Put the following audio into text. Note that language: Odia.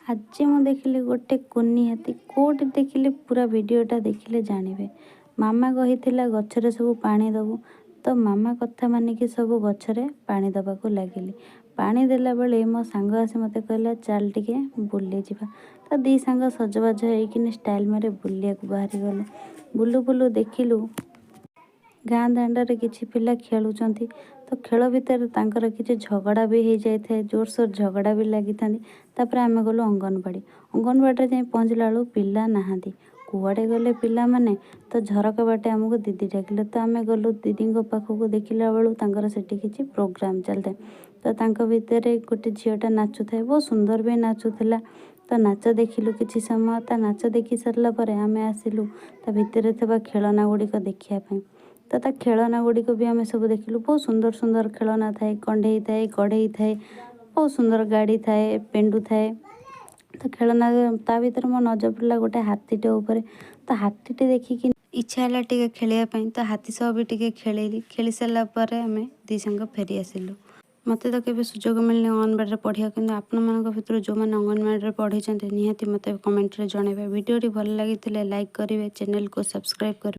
ଆଜି ମୁଁ ଦେଖିଲି ଗୋଟେ କୁନି ହାତୀ। କେଉଁଠି ଦେଖିଲି, ପୁରା ଭିଡ଼ିଓଟା ଦେଖିଲେ ଜାଣିବେ। ମାମା କହିଥିଲା ଗଛରେ ସବୁ ପାଣି ଦେବୁ, ତ ମାମା କଥା ମାନିକି ସବୁ ଗଛରେ ପାଣି ଦେବାକୁ ଲାଗିଲି। ପାଣି ଦେଲାବେଳେ ମୋ ସାଙ୍ଗ ଆସି ମୋତେ କହିଲା, ଚାଲ ଟିକେ ବୁଲିଯିବା। ତ ଦୁଇ ସାଙ୍ଗ ସଜବାଜ ହେଇକିନି ଷ୍ଟାଇଲ୍ ମାରି ବୁଲିବାକୁ ବାହାରିଗଲୁ। ବୁଲୁ ବୁଲୁ ଦେଖିଲୁ ଗାଁ ଦାଣ୍ଡରେ କିଛି ପିଲା ଖେଳୁଛନ୍ତି। ତ ଖେଳ ଭିତରେ ତାଙ୍କର କିଛି ଝଗଡ଼ା ବି ହେଇଯାଇଥାଏ, ଜୋରସୋର ଝଗଡ଼ା ବି ଲାଗିଥାନ୍ତି। ତାପରେ ଆମେ ଗଲୁ ଅଙ୍ଗନବାଡ଼ି। ଅଙ୍ଗନବାଡ଼ିରେ ଯାଇ ପହଞ୍ଚିଲା ବେଳକୁ ପିଲା ନାହାନ୍ତି। କୁଆଡ଼େ ଗଲେ ପିଲାମାନେ? ତ ଝରକା ବାଟେ ଆମକୁ ଦିଦି ଡାକିଲେ, ତ ଆମେ ଗଲୁ ଦିଦିଙ୍କ ପାଖକୁ। ଦେଖିଲା ବେଳକୁ ତାଙ୍କର ସେଠି କିଛି ପ୍ରୋଗ୍ରାମ୍ ଚାଲିଥାଏ। ତ ତାଙ୍କ ଭିତରେ ଗୋଟେ ଝିଅଟା ନାଚୁଥାଏ, ବହୁତ ସୁନ୍ଦର ବି ନାଚୁଥିଲା। ତ ନାଚ ଦେଖିଲୁ କିଛି ସମୟ। ତା ନାଚ ଦେଖି ସାରିଲା ପରେ ଆମେ ଆସିଲୁ ତା ଭିତରେ ଥିବା ଖେଳନା ଗୁଡ଼ିକ ଦେଖିବା ପାଇଁ। ତ ତା ଖେଳନା ଗୁଡ଼ିକ ବି ଆମେ ସବୁ ଦେଖିଲୁ। ବହୁତ ସୁନ୍ଦର ସୁନ୍ଦର ଖେଳନା ଥାଏ, କଣ୍ଢେଇ ଥାଏ, କଢ଼େଇ ଥାଏ, ବହୁତ ସୁନ୍ଦର ଗାଡ଼ି ଥାଏ, ପେଣ୍ଡୁ ଥାଏ। ତ ଖେଳନା ତା ଭିତରେ ମୋ ନଜର ପଡ଼ିଲା ଗୋଟେ ହାତୀଟେ ଉପରେ। ତ ହାତୀଟେ ଦେଖିକି ଇଚ୍ଛା ହେଲା ଟିକେ ଖେଳିବା ପାଇଁ। ତ ହାତୀ ସହ ବି ଟିକେ ଖେଳିଲି। ଖେଳି ସାରିଲା ପରେ ଆମେ ଦୁଇ ସାଙ୍ଗ ଫେରି ଆସିଲୁ। ମୋତେ ତ କେବେ ସୁଯୋଗ ମିଳିନି ଅଙ୍ଗନବାଡ଼ିରେ ପଢ଼ିବାକୁ, କିନ୍ତୁ ଆପଣମାନଙ୍କ ଭିତରୁ ଯେଉଁମାନେ ଅଙ୍ଗନବାଡ଼ିରେ ପଢ଼ିଛନ୍ତି, ନିହାତି ମୋତେ କମେଣ୍ଟରେ ଜଣାଇବେ। ଭିଡ଼ିଓଟି ଭଲ ଲାଗିଥିଲେ ଲାଇକ୍ କରିବେ, ଚ୍ୟାନେଲକୁ ସବସ୍କ୍ରାଇବ୍ କରିବେ।